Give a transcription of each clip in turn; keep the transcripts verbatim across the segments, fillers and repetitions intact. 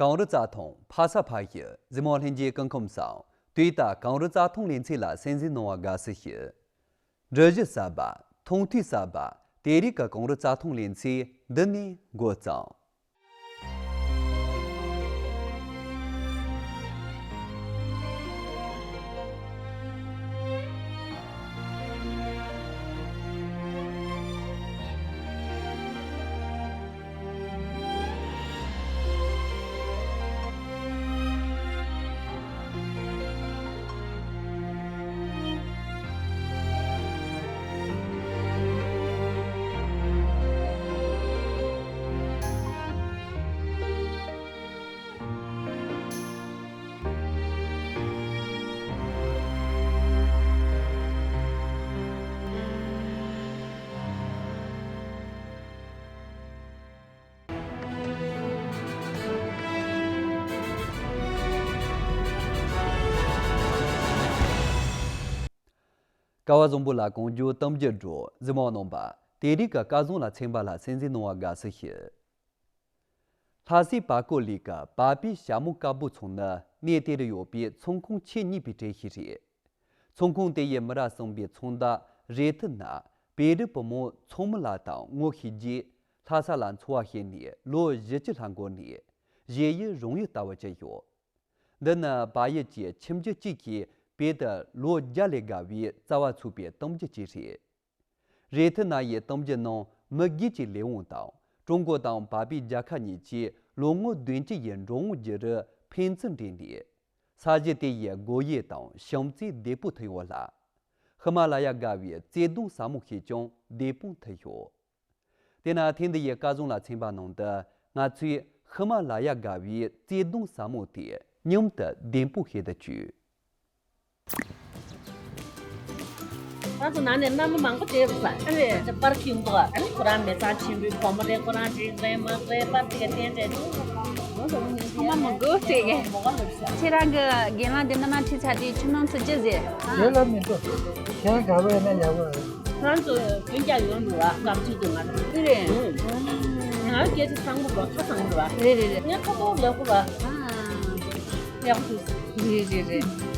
གངས་རི་རྩྭ་ཐང་ཕ་ས་ཕ་ཡུལ་གཟིགས་མོ་ལྷན་རྒྱས་སྐུ་ཁམས་བཟང་། དུས་ད་གངས་རི་རྩྭ་ཐང་ལེ་ཚན་ལ་གསན་གཟིགས་གནང་བར་དགའ་བསུ་ཞུ། འགྲུལ་བཞུད་གསར་པ། མཐོང་ཐོས་གསར་པ། དེ་རིང་གི་གངས་རི་རྩྭ་ཐང་ལེ་ཚན་འདི་ནས་འགོ་བརྩམས། ཀ་བ་བཟང་པོ་ལ་གངས་ལྗོངས་གཏམ་རྒྱུད་འབྲོག་གཟིགས་མོ་རྣམ་པ། དེ་རིང་གི་སྐལ་བཟང་ལ་ཚན་པ་ལ་གསན་གཟིགས་གནང་བར་དགའ་བསུ་ཞུ། ལྷ་སའི་བར་སྐོར་གླིང་གི་བ་སྤུའི་ཞྭ་མོ་དཀར་པོ་ཚང་ནི་གནས་དེ་རུ་ཡོད་པའི་ཚོང་ཁང་ཆེས་རྙིང་པའི་གྲས་ཤིག་རེད། ཚོང་ཁང་དེ་ཡི་མི་རབས་གསུམ་པའི་ཚོང་བདག་རེ་ཐི་ན་བེ་རི་བུ་མོ་ཚང་མི་ལགས་དང་ངོ་ཤེས་རྗེས་ལྷ་ས་ལ་འཚོ་བ་བྱས་ནས་ལོ་བཞི་བཅུ་ལྷག་འགོར་ནས་གཞལ་ཡུལ་རང་ཡུལ་ལྟ་བུ་ཅིག་ཡོད། འདི་ནི་བལ་ཡུལ་གྱི་ཁྱིམ་རྒྱུད་གཅིག་གིས་བོད་དུ་ལོ་བརྒྱ་ལས་བརྒལ་བའི་རྩ་བ་ཚུགས་པའི་གཏམ་རྒྱུད་ཅིག་རེད། རེ་ཐི་ན་ཡི་གཏམ་རྒྱུད་ནང་མི་སྒེར་གྱི་ལས་དབང་དང་ཀྲུང་གོ་དང་བལ་པོའི་རྒྱལ་ཁབ་གཉིས་ཀྱིས་ལོ་ངོ་བདུན་ཅུ་ཡི་འགྲོ་འོང་བརྒྱུད་རུ་ཕན་ཚུན་འབྲེལ་ནས། ས་གཞི་དེ་ཡི་སྒོ་དབྱེ་དང་བྱམས་བརྩེའི་སྡེ་པོ་ཐུག་ཡོད་ལ། ཧི་མ་ལ་ཡ་དགའ་བའི་བརྩེ་དུང་ཟབ་མོ་ཞིག་ཀྱང་སྡེ་དཔོན་ཐུག་ཡོད། དེས་ན་ཐེངས་འདི་ཡི་སྐལ་བཟང་ལ་ཚན་པ་ནང་དུ་ང་ཚོས་ཧི་མ་ལ་ཡ་དགའ་བའི་བརྩེ་དུང་ཟབ་མོ་དེ་མཉམ་དུ་བདེན་དཔང་བྱེད་དུ་བཅུག་ང་ཚོ་ནང་ནས་མནའ་མ་མང་པོ་བསྡད་འདུག་ལ། ཨ་རེད། ཅེས་པར་ཁྱིམ་འདུག་ཨ་ནི་ཁོ་རང་མི་ཚང་ཆེན་པོའི་བུ་མོ་རེད། ཁོ་རང་རིག་རེད་མ་རེད། པར་དེ་ག་བསྟན་རེད། ཚང་མ་མོ་གོ་ཟེར་གི། མོ་གོ་ལབ་ས། ཁྱེད་རང་གི་རྒན་ལགས་འདི་ན་ན་ཁྲིད་ཚར་དུས་ཁྱིམ་ནང་ཚོ་ཅི་ཟེར། དེ་ལ་མི་འདུག་ཁྱེད་རང་དགའ་པོ་ཡིན་ན་ཡག་པོ་རེད། ཁོ་རང་ཚོ་དགུན་རྒྱག་ཡོང་འདུག་བ། སྐབས་གཅིག་ཏུ་ང་ཚོ། དེ་རེད། ང་སྐད་ཆ་ཚང་མ་ལོ་ཚ་ཚང་འདུག་བ། རེད་རེད་རེད། ངས་ཁ་ཐོག་ལེགས་པོ་ལ། ཨ། ཡག་པོ་འདུག་རེད་རེད་རེད།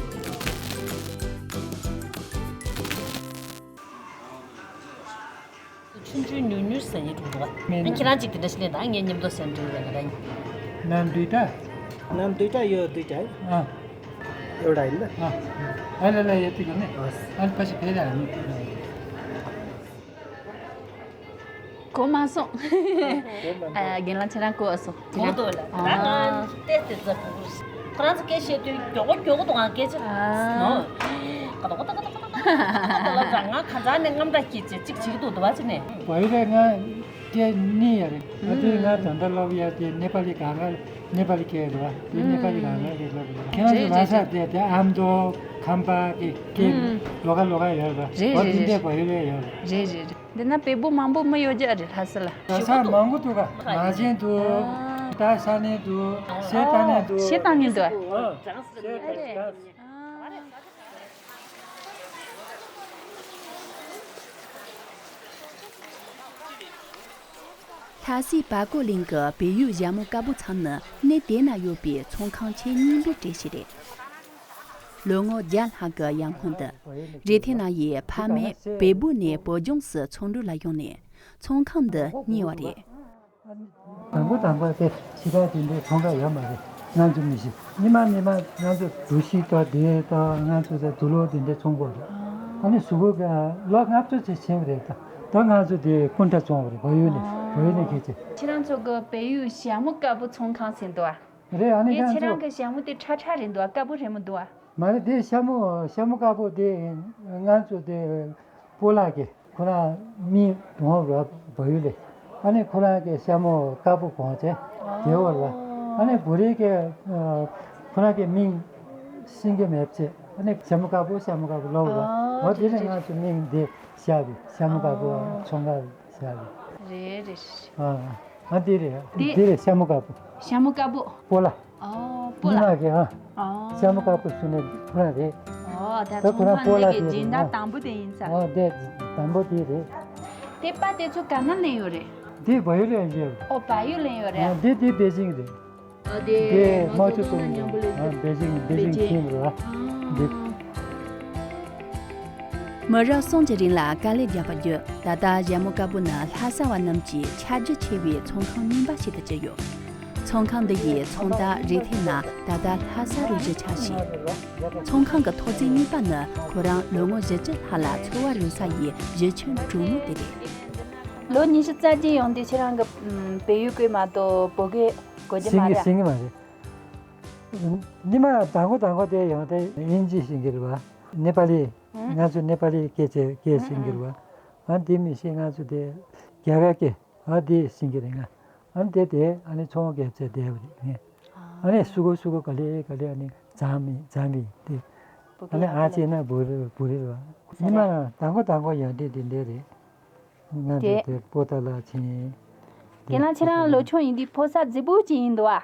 ཆུང་ཆུང་ཉུང་ཉུང་ཟ་ཡི་འགྲོ་འདུག་བ། མེད་ན། ཁྱེད་རང་གཅིག་དེ་འདྲ་ཞིག་ལེན་དང་། ངས་མཉམ་དུ་ཟ་འགྲོ་ཡོད་ན་ར། ནམ་དུས་ད། ནམ་དུས་ད་ཡོད་དུས་ད། ཨ། ཡོད་ར་ཡིན་ད། ཨ། ཨ་ལ་ལ་ཡོད་དུས་ག་ནས། ཨ། ཨ་ལ་ཕ་ཞིག་ཕེབས་ཡ་ནི། གོ་མ་སོང་། གོ་མ་སོང་། ཨ། རྒན་ལགས་ཁྱེད་རང་གོ་སོང་། གོ་འདུག་ལ། ཨ། ད་ང་བལྟས་ཏེ་ཙག་གུ་རུ། ཁོ་རང་ཚོ་སྐད་བཤད་དུས་མགྱོགས་པོ་མགྱོགས་པོ་འདུག་ང་སྐད་ཆ། ཨ། ནོ། ཀ་ཏོ་ཀ་ཏོ་ཀ་ཏོ་ཀ་ཏོ་ཀ་ཏོ་ལ་ཙང་ང་གང་ཚང་ནས་རྔམ་སྐྲག་སྐྱེས་ཅེས་གཅིག་བྱེད་ཀྱི་འདུག་འདུག་བ་ཅི་ནས། བལ་ཡུལ་ལ་ང་སྐད་གཉིས་ཡ་རེད། ཨ་དེ་ང་ད་ལྟ་སློབ་ཡ་དེ་ནེ་པ་ལི་གང་ག་ནེ་པ་ལི་སྐད་རེད་བ། དེ་ནེ་པ་ལི་གང་ག་རེད་སློབ་རེད། ཁྱེད་རང་ཚོ་ལ་ས་དེ་དེ་ཨ་མདོ་ཁམས་པ་གི་སྐད་ལོགས་ཀ་ལོགས་ཀ་ཡོད་རེད་བ། རེད་འོ་རེད་དེ་འདྲས་རེད། བལ་ཡུལ་ལ་ཡོད་རེད། རེད་རེད་རེད། འདི་ན་བལ་པོ་མང་པོ་མི་ཡོད་རྒྱུ་རེད་ལྷ་ས་ལ། ལྷ་ས་མང་པོ་འདུག་ག་ངར་ཆེན་འདུག་ད་ས་གནས་འདུག་གཞས་བཏང་གནས་འདུག་གཞས་བཏང་གནས་འདུག་ཨ། གཞས་བཏང་གནས་འདུག་ལྷ་སའི་བར་སྐོར་གླིང་གི་བལ་ཡུལ་ཞྭ་མོ་དཀར་པོ་ཚང་ནི་གནས་དེ་ན་ཡོད་པའི་ཚོང་ཁང་ཆེས་རྙིང་པའི་གྲས་ཤིག་རེད། ལོ་ངོ་བརྒྱ་ལྷག་གི་ཡར་སྔོན་དུ། རེ་ཐེ་ན་ཡི་ཕ་མས་བལ་པོ་ནས་བོད་ལྗོངས་སུ་ཚོང་འགྲུལ་ལ་ཡོང་ནས་ཚོང་ཁང་འདི་གཉེར་བ་རེད། དང་པོ་དང་པོ་དེ་ཕྱི་པའི་དེ་འདྲའི་ཚོང་ཁང་ཡོད་མ་རེད། ང་ཚོ་མི་ཤེས། ཉི་མ་ཉི་མ་ང་ཚོ་འབྲུ་ཤིང་དང་དེ་དང་ང་ཚོ་དང་དུག་ལོག་དེ་འདྲའི་ཚོང་དགོས་རེད། ཨ་ནི་གཟུགས་པོ་ག་ལོ་ལྔ་བཅུ་ཙམ་ཕྱིན་པ་རེད། ད་ད་ང་ཚོ་དེ་སྐུ་འདྲ་བཙོང་བ་རེད། བལ་ཡུལ་ནས་བལ་ཡུལ་ནས་ཁྱེར་ཅིག་ཁྱེད་རང་ཚོ་གི་བལ་ཡུལ་ཞྭ་མོ་དཀར་པོ་ཚོང་ཁང་ཟེར་འདུག་ཨ། རེད། ཨ་ནི་དེ་ང་ཁྱེད་རང་ཚོ་གི་ཞྭ་མོ་དེ་ཁྲ་ཁྲ་རེད་འདུག་ཨ། དཀར་པོ་རེད་མི་འདུག་ཨ། མ་རེད། དེ་ཤ་མོ་ཤ་མོ་དཀར་པོ་དེ་ང་ཚོ་དེ་སྤོ་ལགས་ཀྱི་ཁོ་རང་མི་གདོང་ར་བ་ཡུལ་ལས། ཨ་ནི་ཁོ་རང་གི་ཤ་མོ་དཀར་པོ་གོང་ཆེ་དེ་བར་ལ། ཨ་ནི་བོད་རིགས་ཀྱི་ཁོ་རང་གི་མིང་ཤེས་ཀྱི་མེད་ཚེ། ཨ་ནི་ཤ་མོ་དཀར་པོ་ཤ་མོ་དཀར་པོ་ལོ་བ། ཨོ་དེ་ནས་ང་ཚོ་མིང་དེ་བཞག་པའི་ཤ་མོ་དཀར་པོ་ཚོང་ཁང་བཞག་པའི། རེད་རེད། ཨ་ཨ་འདི་རེད། འདི་འདི་རེད། ཤ་མོ་དཀར་པོ། ཤ་མོ་དཀར་པོ། སྤོ་ལགས། ཨོ་སྤོ་ལགས། མི་མ་གི་ཨ། ཨོ། ཤ་མོ་དཀར་པོ་ཟེར་ནས་ཁོ་རང་རེད། ཨོ་ད་ད་ཁོ་རང་སྤོ་ལགས་དེ་རེད། སྦྱིན་བདག་དང་པོ་དེ་ཡིན་ས། ཨོ་དེ་དང་པོ་དེ་རེད། དེ་པ་དེ་ཚོ་ག་ན་ལེན་ཡོད་རེད། དེ་བལ་ཡུལ་ལེན་ཡོད། ཨོ་བལ་ཡུལ་ལེན་ཡོད་རེད། ཨོ་དེ་དེ་པེ་ཅིང་རེད། དེ་དམག་སྤྱི་ཚོགས་ནས་པེ་ཅིང་པེ་ཅིང་ཕྱིན་པ་རེད་བ། འདི། མི་རབས་གསུམ་གྱི་རིང་ལ་དཀའ་ལས་བརྒྱབ་པ་བརྒྱུད། ད་ལྟ་ཞྭ་མོ་དཀར་པོ་ནི་ལྷ་ས་བ་རྣམས་ཀྱི་ཁྱབ་རྒྱ་ཆེ་བའི་ཚོང་ཁང་རྙིང་པ་ཞིག་ཏུ་གྱུར་ཡོད། ཚོང་ཁང་འདི་ཡི་ཚོང་རྟགས་རིན་ཐང་ནི་ད་ལྟ་ལྷ་ས་རུ་གཞི་ཆགས་ཤིང་། ཚོང་ཁང་གི་ཐོག་བརྩེགས་གཉིས་པ་ནི་ཁོ་རང་ལོ་ངོ་བཞི་བཅུ་ལྷག་ལ་འཚོ་བ་རོལ་ས་ཡི་གཞི་ཁྱོན་གྲོང་མི་དེ་རེད། ལོ་ཉི་ཤུ་རྩ་གཅིག་ཡོང་དུས་ཁྱེད་རང་གི་བལ་ཡུལ་སྐད་མ་གཏོགས་བོད་སྐད་གོ་རྒྱུ་མ་ཤེས་རེད། ཤེས་ཀྱི་མ་རེད། ཉི་མ་དང་པོ་དང་པོ་དེ་ཡོང་དུས་དབྱིན་ཇི་ཤེས་ཀྱི་རེད་བ། ནེ་པ་ལི། ང་ཚོ་ནེ་པ་ལི་སྐད་ཆ་སྐད་ཤེས་ཀྱི་རེད་བ། ང་དེ་མི་ཤེས། ང་ཚོ་དེ་རྒྱ་གར་སྐད་ཨ་དེ་ཤེས་ཀྱི་རེད་ང་། ཨ་ནི་དེ་དེ་ཨ་ནི་ཚོང་རྒྱབ་ཚད་བསྡད་པ་རེད་ངས། ཨ་ནི་སུ་གོ་སུ་གོ་ག་ལེ་ག་ལེ་ཨ་ནི་འཛམ་མི་འཛམ་མི་དེ། ཨ་ནི་ཨ་ཅེ་ན་བུ་རེད་བུ་རེད་བ། ཉི་མ་དང་པོ་དང་པོ་ཡོང་དུས་དེ་འདྲ་རེད། ང་དེ་དེ་པོ་ཏཱ་ལ་ཕྱིན། ཁྱེད་རང་ཁྱེད་རང་ལོ་ཆུང་ཡིན་དུས་ཕོ་གསར་རྫིག་པོ་ཅིག་ཡིན་འདུག་ཨ།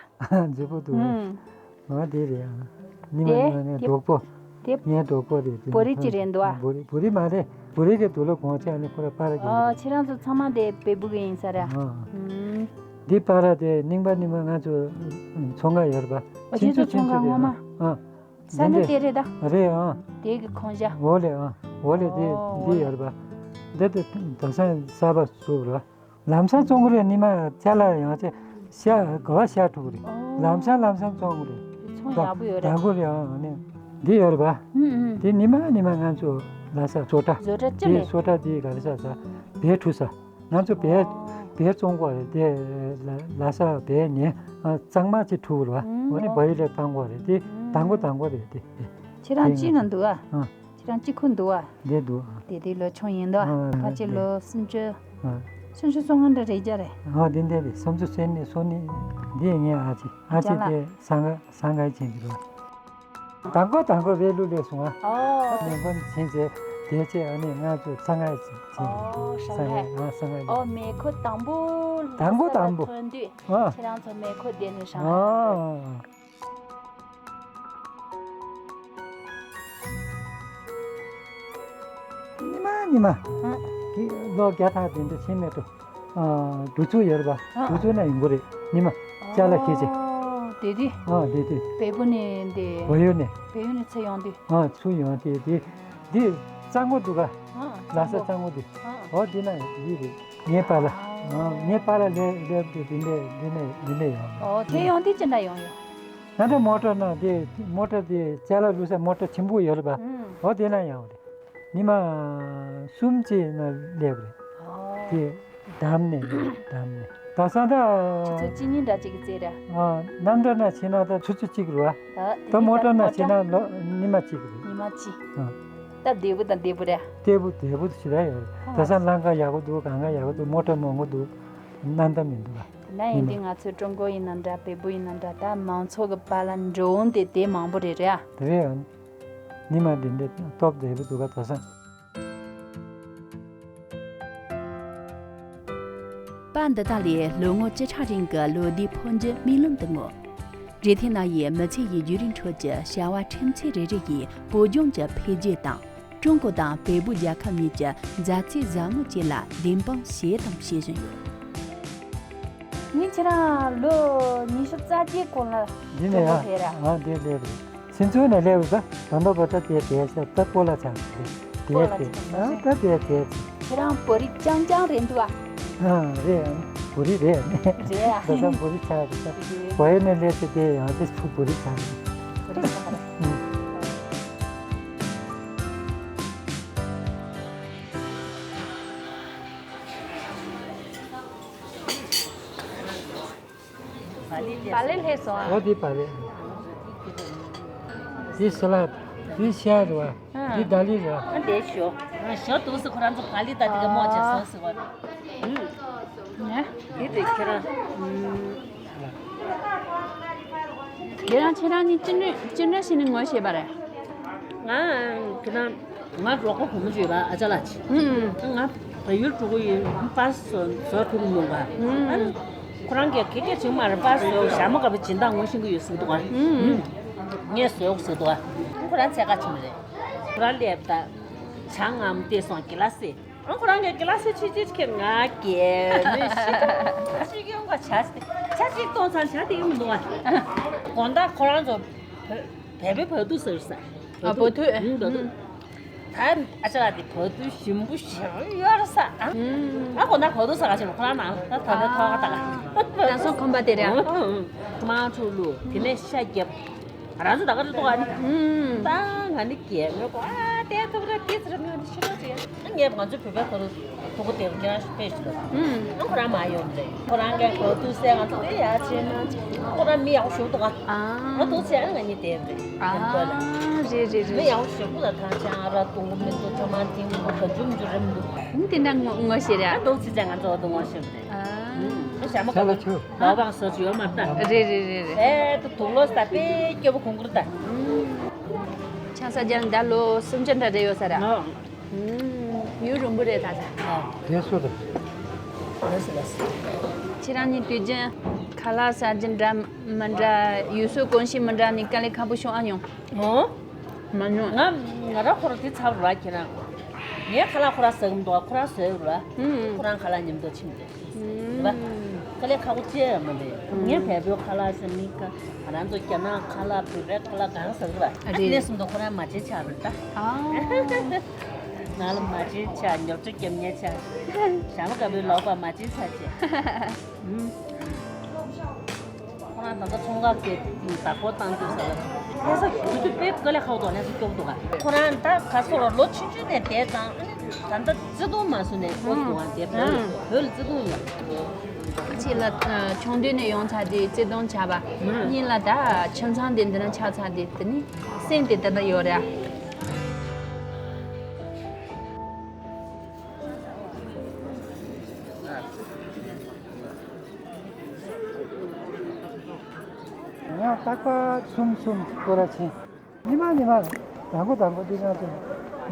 རྫིག་པོ་འདུག་ཨ། ང་དེ་རེད་ཨ། ཉི་མ་ཉི་མ་ངའི་གྲོགས་པོ། དེ་ངའི་གྲོགས་པོ་རེད་དེ། བོད་རིགས་ཅིག་རེད་འདུག་ཨ། བོད་རིགས་བོད་རིགས་མ་རེད། བོད་རིགས་ཀྱི་དུག་ལོག་གོང་ཆེ་ཨ་ནི་ཁོ་ར་པར་རྒྱག་གི་རེད། ཨ། ཁྱེད་རང་ཚོ་ཚང་མ་དེ་བལ་པོ་གི་ཡིན་ས་རེད་ཨ། འདི་པར་དེ་རྙིང་པ་རྙིང་པ་ང་ཚོ་ཚོང་ཁང་ཡོད་རེད་པ། ཨ། ཁྱེད་ཚོ་ཚོང་ཁང་ངོ་མ། ཨ། ས་གནས་དེ་རེད་ད། རེད་ཨང་། དེ་གི་ཁོང་ཤ། འོ་ལེ་ཨང་། འོ་ལེ་དེ་འོ་འདི་ཡོད་རེད་པ། འདི་དེ་དེང་སང་གསར་པ་བཟོས་རེད་པ། ལམ་སང་བཙོང་གི་རེད། ཉི་མ་ཅ་ལག་ཡང་ཅི་ཤ་ག་བ་ཤ་འཁྲུག་རེད། ལམ་སང་ལམ་སང་བཙོང་གི་རེད། ཚོང་ཡག་པོ་ཡོད་རེད། དང་པོ་རེད་ཨང་ནི། འདི་ཡོད་རེད་པ། ཨུ་ཨུ། དེ་ཉི་མ་ཉི་མ་ང་ཚོ་ལ་ས་བཟོ་གྲྭ། བཟོ་གྲྭ་ཅི་དེ་ལས། བཟོ་གྲྭ་དེ་ག་རེ་ས་ས་བེ་འཁྲུ་ས། ང་ཚོ་བལ་བལ་བཙོང་གོ་རེད་དེ། ལ་ལ་ས་བལ་ནས་གཙང་མ་ཅིག་འཁྲུ་ར། འོ་ནི་བལ་ཡུལ་ལ་བཏང་གོ་རེད་དེ། དང་པོ་དང་པོ་རེད་དེ། ཁྱེད་རང་ཅི་ན་འདུག་ཨ། ཁྱེད་རང་ཅི་ཁུ་འདུག་ཨ། འདི་འདུག་ཨ། དེ་དེ་ལོ་ཆུང་ཡིན་འདུག་ཨ། ཕལ་ཆེར་ལོ་སུམ་ཅུ། སུམ་ཅུ་སོ་ལྔ་འདྲ་རེད་རྒྱ་རེད། ཨ་འདི་འདི་རེད། སུམ་ཅུ་སོ་གཉིས་སོ་གཉིས། འདི་ངའི་ཨ་ཅེ་ཨ་ཅེ་དེ་སང་ག་སང་ག་ཅན་གྱི་རེད། དང་པོ་དང་པོ་བལ་ལུ་ལས་སོང་ཨ། ཨོ། མེ་འཁོར་ཕྱིན་ཚེ་དེ་ཚེ་ཨ་ནི་ང་ཚོ་ཚང་ང་ཕྱིན། ཨོ། ཧྲང་ཧའེ། ཨ་ཧྲང་ཧའེ། ཨོ་མེ་འཁོར་དང་པོ། དང་པོ་དང་པོ། ཐོན་དུས། ཨ། ཁྱེད་རང་ཚོ་མེ་འཁོར་དེ་ནས་ཧྲང་ཧའེ། ཨ། ཉི་མ་ཉི་མ། ཨ། དེ་ལོ་བརྒྱ་ཐག་དེ་འདྲ་ཕྱིན་མེད་དོ། ཨ། འབྲུ་ཚུགས་ཡོད་རེད་པ། ཨ། འབྲུ་ཚུགས་ན་ཡོང་གི་རེད་ཉི་མ། ཅ་ལག་ཁྱེར་ཆེ། ཨོ། དེ་དུས། ཨ་དེ་དུས། བལ་པོ་ནས་འདི། བལ་ཡུལ་ནས། བལ་ཡུལ་ནས་ཚུར་ཡོང་དུས། ཨ་ཚུར་ཡོང་དུས་དེ། འདི་གཙང་པོ་འདུག་ག། ཨ། ལ་ས་གཙང་པོ་འདུག། ཨ། འོ་འདི་ན་འདི་རེད། ངའི་པཱ་ལགས། ཨ། ངའི་པཱ་ལགས་ལས་ལས་འདི་འདི་ནས་འདི་ནས་འདི་ནས་ཡོང་། ཨོ་དེ་ཡོང་དུས་ཅི་འདྲ་ཡོང་ཡོང་། ད་ལྟ་མོ་ཊ་ན་དེ་མོ་ཊ་དེ་ཅ་ལག་བླུགས་ས་མོ་ཊ་ཆེན་པོ་ཡོད་རེད་པ། ཨུམ། འོ་དེ་ན་ཡོང་རེད། ཉི་མ་གསུམ་ཅིག་ན་སླེབས་རེད། ཨོ། དེ་འགྲམ་ནས་འགྲམ་ནས་ད་ས་ད། ཆུ་ཚོད་གཅིག་གཉིས་འདྲ་ཅིག་གི་རྩེ་ར། ཨ་གནམ་གྲུ་ན་ཕྱིན་ན་ད་ཆུ་ཚོད་གཅིག་རེད་བ། ད་མོ་ཊ་ན་ཕྱིན་ན་ལོ་ཉི་མ་གཅིག་རེད། ཉི་མ་གཅིག། ཨ། ད་བདེ་པོ་དང་བདེ་པོ་རེད། བདེ་པོ་བདེ་པོ་ཞེ་དྲག་ཡོད་རེད། ད་ས་ལམ་ཁ་ཡག་པོ་འདུག། གང་ག་ཡག་པོ་འདུག། མོ་ཊ་མང་པོ་འདུག། གནམ་ད་མི་འདུག་བ། དེ་ན་ཡིན་དུས་ང་ཚོ་ཀྲུང་གོ་ཡིན་ན་འདྲ་བལ་པོ་ཡིན་ན་འདྲ་ད་མང་ཚོགས་ཀྱི་པཱ་ལགས་འགྲོ་འོང་དེ་དེ་མང་པོ་རེད་རེད་ཨ། དེ་རེད་ཨ། ཉི་མ་འདི་འདྲ་སྟོབས་བདེ་པོ་འདུག་ག་དོ་སང་། པར་འདི་དག་ལས་ལོ་ངོ་བཅུ་ཕྲག་རིང་གི་ལོ་ཟླའི་འཕོ་འགྱུར་རྨི་ལམ་དུ་བསྔོ། རེ་ཐེ་ན་ཡི་མི་ཚེ་ཡི་བརྒྱུད་རིམ་ཁྲོད་ཀྱི་བྱ་བ་ཁྲིམས་ཆད་རེ་རེ་ཡིས་བོད་ལྗོངས་ཀྱི་འཕེལ་རྒྱས་དང་། ཀྲུང་གོ་དང་བལ་པོ་རྒྱལ་ཁབ་གཉིས་ཀྱི་མཛའ་བརྩེའི་ཟབ་མོ་བཅས་ལ་བདེན་དཔང་བྱས་དང་བྱེད་བཞིན་ཡོད། ངས་ཁྱེད་རང་ལོ་ཉི་ཤུ་རྩ་གཅིག་གོང་ལ་འདི་ནས་ཡང་ཨ་འདིར་སླེབས་རེད། ཕྱི་ཚུལ་ནས་སླེབས་རེད། ད་ད་ལྟ་བར་ད་དེ་དེ་ས་ད་སྤོ་ལགས་ཆགས་རེད། དེ་སྤོ་ལགས་དེ་ཆགས་ཨ་ད་དེ་དེ་ཁྱེད་རང་བོད་རིགས་རྐྱང་རྐྱང་རེད་འདུག་ཨ། ཨ་རེད། བོད་རིགས་རེད། རེད་ཨ། ད་ད་བོད་རིགས་ཆགས་རེད་ད། རེད། བལ་ཡུལ་ནས་སླེབས་ཏེ་དེ་ཡང་དེ་ཚུར་བོད་རིགས་ཆགས་རེད། བོད་རིགས་ཆགས་རེད། ཨུ། བག་ལེབ་སླེབས་སོང་ཨ། འོ་དེ་བག་ལེབ། དེ་ས་ལད། དེ་ཤ་རེད་བ། ཨ། དེ་ད་ལི་རེད་བ། ཨ་དེ་ཞོ། ཨ་ཞོ་འདུག་སེ་ཁོ་རང་ཚོ་བག་ལེབ་ད་དེ་ག་མོ་ཅེ་སོ་སེ་བ། ཨུ། ནས། དེ་དེ་ཁྱེད་རང་། ཨུ། དེ་རང་ཁྱེད་རང་གཉིས་ཅི་ནུས་ཅི་ནུས་ཤིག་ནས་ངོ་ཤེས་པ་རེད། ང་ཁྱེད་རང་། ང་རོགས་པ་བུ་མོ་ཅིག་ཡོད་པ་ཨ་ཅག་ལགས་ཅིག་ཨུ། ང་བལ་ཡུལ་འགྲོ་གི་ཡིན། པར་བཟོ་བཟོ་ཐུབ་མི་འདུག་ག་ཨུ། ཨ་ནི་ཁོ་རང་གིས་ག་གེ་བྱེད་མ་རེད། པར་བཟོ་ཞྭ་མོ་དཀར་པོ་སྦྱིན་བདག་ངོ་ཤེས་ཀྱི་ཡོད་ཟེར་གི་འདུག་ག་ཨུ། ངས་བཟོ་དགོས་ཟེར་འདུག་ག་ཁོ་རང་འཚོལ་ག་ཕྱིན་པ་རེད། ཁོ་རང་སླེབས་ད་ཇ་མངར་མོ་བལྟས་སོང་། གི་ལ་སེ། ཨང་ཁོ་རང་གི་གི་ལ་སེ་ཆུ་ཆུ་ཁྱེར་ང་གས་མོས་ཤི་ཤི་གི་ཡོང་ག་བྱ་སྟེ། ཆ་གཅིག་གཏོང་ཚང་ཆ་དེ་ཡོད་མི་འདུག་ཨ། དགོང་དག་ཁོ་རང་ཚོ་བོད་བོད་པའི་བོད་དུ་ཟེར་ས། ཨ། བོད་ཐུག་ཨུང་། བོད་ཐུག་ད་ཨ་ཅག་དེ་བོད་དུ་ཞིམ་པོ་ཞིམ་ཡོད་རེད་ས། ཨ། ཨུང་། ཨ་དགོང་དག་བོད་དུ་ཟེར་ག་ཞིག་ཁོ་རང་ནང་ད་ད་ལྟ་ཐོག་ཁ་ད་ག་ད་སོ་ཁོམ་པ་དེ་རེད། ཨ། དམངས་ཁྲོད་ལུ་དེ་ནས་ཤ་རྒྱབ། རང་ཚོ་ད་ག་རེ་ཐོག་ཨ་ནི། ཨུང་། ད་ང་ནི་རྒྱལ་མོའི་གོ་ཨ་དེ་ཐུག་རེད་དེ་ཚུར་མི་ཤི་རོ་ཟེར། ངས་ང་ཚོའི་བོད་པའི་ཁོ་རུ་ཕྲུ་གུ་དེ་རུ་ཁྱེད་རང་ཞིག་ཕེབས་ཤིག་ལ། ཨུང་། ཁོ་རང་མ་ཡོང་རེད། ཁོ་རང་གིས་གོ་དུས་སེ་ང་ཚོ་དེ་ཡ་བྱས་ན་ཁོ་རང་མི་ཡག་པོ་ཞིག་འདུག་ཨ། ཨ། ང་འདུག་ཚེ་ང་གཉིས་བསྡད་རེད། ཨ། རེད་རེད་རེད། མི་ཡག་པོ་ཞིག་ལ་ཐང་ཆང་ཨ་ར་བཏུང་གི་མི་འདུག་ཚང་མ་འཐེན་གི་འདུག་ག་འཇུམ་འཇུ་རེད་མི་འདུག་ཨ་ནི་དེ་འདྲ་ངོ་ངོ་ཤེས་རེད་ཨ། ཨ་འདུག་ཚེ་ང་ཚོ་འོ་དུ་ངོ་ཤེས་རེད། ཨ། ཨ་ཞྭ་མོ་ཁ་པ་ཆུ་ལོ་བང་སོ་ཅི་ཡོད་མ་ལྟ། རེད་རེད་རེད་རེད། ཨེ་ད་དུག་ལོ་ས་དཔེ་སྐྱོ་པོ་གོང་གུར་ད། ཆང་ས་ཅང་ད་ལོ་སུམ་ཅུ་འདྲ་རེ་ཡོད་ས་ར། ཨ། ཡུན་རིང་པོ་རེད་ད་ད། དེ་སུ་རེད། ཁྱེད་རང་གཉིས་དུས་རྒྱུན་ཁ་ལག་ཟ་རྒྱུ་འདྲ་མི་འདྲ་ཡུལ་སྲོལ་གོམས་གཤིས་མི་འདྲ་ནི་དཀའ་ལས་ཁག་པོ་བྱུང་ཨ་མྱོང་། ཨོ། མ་མྱོང་། ང་ང་ར་ཁོ་ར་དེ་ཚབ་ར་ཁྱེད་རང་། ངས་ཁ་ལག་ཁོ་ར་ཟ་གི་མི་འདུག་ཁོ་ར་ཟ་གི་ར། ཁོ་རང་ཁ་ལག་མཉམ་དུ་ཁྱིམ་དུ། རེད་པ། དཀའ་ལས་ཁག་པོ་ཅི་ཡང་མ་རེད། ངས་བལ་པོའི་ཁ་ལག་ཟེར་མི་ཁ་ང་རང་ཚོ་རྒྱ་ནག་ཁ་ལག་བོད་པའི་ཁ་ལག་གང་ཟ་གི་ར། ཨ་རེད། གནས་གསུམ་དུ་ཁོ་རང་མ་བྱེད་ཆགས་རེད་ད། ཨ། ང་ལ་མ་བྱེད་ཆགས་ཉོབ་ཆ་རྒྱབ་ཉེ་ཆགས། ཞྭ་མོ་དཀར་པོའི་ལོག་པ་མ་བྱེད་ཆགས་བྱས། ཁོ་རང་ད་ལྟ་ཚོང་ཁང་གི་བདག་པོ་བཏང་དུས་ས་ལ་ལྷ་ས་རྒྱུ་དུས་དཔེ་དཀའ་ལས་ཁག་པོ་འདུག་ལྷ་ས་སྐྱོ་པོ་འདུག་ག་ཁོ་རང་ད་ག་སོ་ར་ལོ་ཆུང་ཆུང་ནས་བསྡད་ཙང་ཨ་ནི་ད་ལྟ་བརྩེ་དུང་མ་བཟོས་ནས་ཨོ་སི་ཀི་ཝན་དེ་བོད་ལ་བོད་ལ་བརྩེ་དུང་ཡོད། ཁྱེད་ལ་ཆུང་དུས་ནས་ཡོང་ཚར་དེ་བརྩེ་དུང་ཆགས་པ་གཉིས་ལ་ད་ཁྱིམ་ཚང་དེ་འདི་ན་ཆགས་ཚར་དེ་དེ་ནི་སེམས་དེ་ད་ལྟ་ཡོད་རེད། ང་རྟག་པར་གསུམ་གསུམ་སྐོར་ར་ཕྱིན། ཉི་མ་ཉི་མ་དང་པོ་དང་པོ་འདི་ང་ཚོ་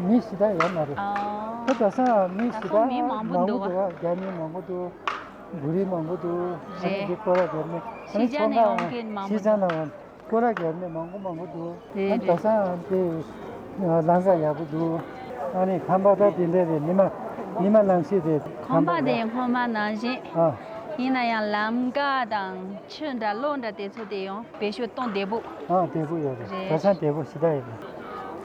མི་ཞེ་དྲག་ཡོད་མ་རེད། ཨ། ད་དེང་སང་མི་ད་ཞེ་ཁོ་མི་དྲག་མང་པོ་མང་པོ་འདུག་འདུག་བ། རྒྱ་མི་མང་པོ་འདུག་བོད་རིགས་མང་པོ་འདུག་ཨ་ནི་རེད། འདི་སྐོར་ར་རྒྱ་མི་ཨ་ནི་ཕྱི་རྒྱལ་ནས་ཡོང་མཁན་མང་པོ་ཕྱི་རྒྱལ་ནས་ཡོང་། སྐོར་ར་རྒྱབ་ནས་མང་པོ་མང་པོ་འདུག་རེད་ཨ་རེད། དེང་སང་དེ་ལམ་ཀ་ཡག་པོ་འདུག་ཨ་ནི་ཁང་པ་ད་དེ་འདྲ་རེད། ཉི་མ་ཉི་མ་ནང་བཞིན་རེད། ཁང་པ་ཁང་པ་དེ་ཡང་སྔོན་མ་ནང་བཞིན། ཨ། ཡིན་ན་ཡང་ལམ་ཀ་དང་ཆུ་འདྲ་གློག་འདྲ་དེ་ཚོ་དེ་ཡང་བེད་སྤྱོད་གཏོང་བདེ་པོ། ཨ་བདེ་པོ་ཡོད་རེད། རེད། དེང་སང་བདེ་པོ་ཞེ་དྲག་ཡོད་རེད།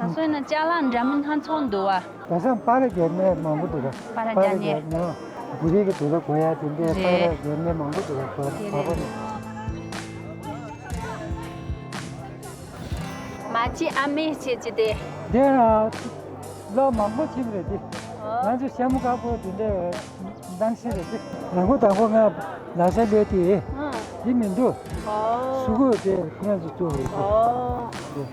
ད་སོང་ན་ཅ་ལག་འདྲ་མིན་སྣ་ཚོགས་འདུག་བ། དེང་སང་པར་རྒྱབ་ནས་མང་པོ་འདུག་བ། པར་རྒྱབ་ནས། པར་རྒྱབ་ནས་བོད་རིགས་ཀྱི་དུས་ལ་གོ་ཡ་དེ་འདྲའི་པར་རྒྱབ་ནས་མང་པོ་འདུག་བ། དེ་བ་རེད། བ་བ་ནས། མ་གཅིག་ཨ་མས་བྱེད་ཀྱི་དེ། འདི་ལོ་མང་པོ་ཕྱིན་རེད་དེ། ང་ཚོ་ཤ་མོ་དཀར་པོ་དེ་འདྲའི་ནང་བཞིན་རེད་དེ། དང་པོ་དང་པོ་ང་ལ་ས་སླེབས་དེ། དེ་མི་འདུག་གཟུགས་པོ་དེ་ཁོ་རང་ཚོ་བཙུགས་རེད་དེ།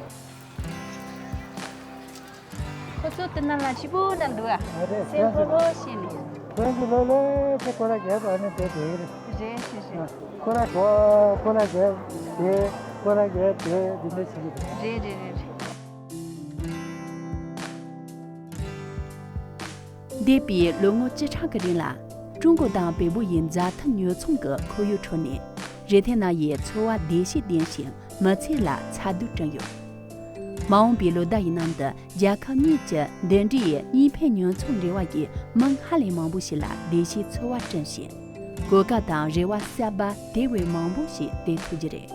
ཁོ་ཚོ་དེ་ན་ལ་ཕྱི་པོ་ན་འདུག་ཨ། ཨ་རེད། སེམས་ཁོ་ལོ་ཤེས་ནས། ཁོ་ཚོ་ལོ་ལོ་ཚེ་ཁོ་ར་རྒྱལ་བ་ནས་བསྡད་བསྡད་ཀྱི་རེད། རེད་རེད་རེད། ཁོ་ར་གོ་ཁོ་ར་རྒྱལ་བསྡད་ཁོ་ར་རྒྱལ་བསྡད་འདི་འདྲ་བྱེད་ཀྱི་རེད། རེད་རེད་རེད་རེད། འདས་པའི་ལོ་ངོ་བཅུ་ཕྲག་གི་རིང་ལ། ཀྲུང་གོ་དང་བལ་པོ་ཡི་མཛའ་མཐུན་ཉོ་ཚོང་གི་ཁོར་ཡུག་ཁྲོད་ནས། རེ་ཐེ་ན་ཡི་འཚོ་བ་བདེ་སྐྱིད་ལྡན་ཞིང་མི་ཚེ་ལ་ཚ་དུད་བསྐྲུན་ཡོད། མ་འོངས་པའི་ལོ་ཟླ་ཡི་ནང་དུ་རྒྱལ་ཁབ་གཉིས་ཀྱི་འདི་འདྲའི་གཉིས་ཕན་ཉོ་ཚོང་འབྲེལ་བ་ཡི་མི་སྔར་ལས་མང་པོ་ཞིག་ལ་བདེ་སྐྱིད་འཚོ་བ་བསྐྲུན་ཞིང་། གོ་སྐབས་དང་རེ་བ་གསར་པ་དེ་བས་མང་པོ་ཞིག་སྟེར་ཐུབ་རྒྱུ་རེད།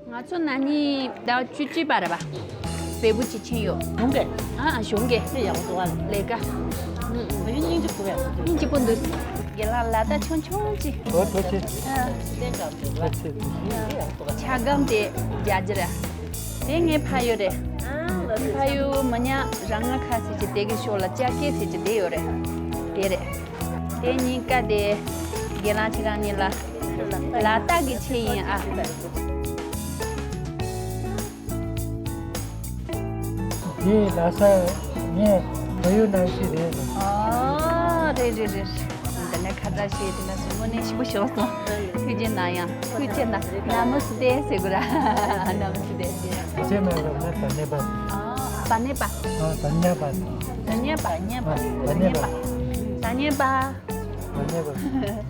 ང་ཚོ་ན་ནིང་ཟླ་བ་བཅུ་གཅིག་པ་རེད་པ། བལ་པོ་གཅིག་ཕྱིན་ཡོད། གཞུང་གི་ཨ་ཨ་གཞུང་གི་དེ་ཡག་པོ་འདུག་ཨ། ལས་ཀ་ཨུ། ད་ཡིན་སྙིང་རྗེ་པོ་ཡ། སྙིང་རྗེ་པོ་འདུག་རྒན་ལགས་ལ་ད་ཆུང་ཆུང་ཅིག་འོ་ཐུགས་རྗེ་ཆེ། ཨ། ཆ་སྒམ་དེ་རྒྱག་རྒྱུ་རེད། དེ་ངའི་ཕ་ཡུལ་རེད། ཕ་ཡུལ་མི་ཉག་རང་ང་ཁ་ཟེར་གྱི་དེ་གི་ཕྱོགས་ལ་ལྕགས་སྐྱེས་ཟེར་གྱི་དེ་ཡོད་རེད། དེ་རེད། དེ་གཉིས་ཀ་དེ་རྒན་ལགས་ཁྱེད་རང་གཉིས་ལ་ལ་དྭགས་ཀྱི་ཆས་ཡིན་ཨ། དེ་ལྷ་ས་ངས་བལ་ཡུལ་ནང་བཞིན་རེད། ཨ་རེད་རེད་རེད། འདི་ནས་ཁ་བརྡ་བྱས་དེ་ན་སུ་དངོས་གནས་ཞིབ་པོ་ཞོག་སོང་། ཐུགས་རྗེ་གནང་ཡང་ཐུགས་རྗེ་གནང་། ན་མོ་སི་ཏེ་ཟེར་དགོས་ར། ན་མོ་སི་ཏེ། ཨ་ཅེ་མ་ལབ་ན་ད་ནེ་པ། ཨ་ད་ནེ་པ། ཨ་ད་ཉ་པ། ད་ཉ་པ། ཨ་ད་ཉ་པ། ད་ཉ་པ། ད་ཉ་པ།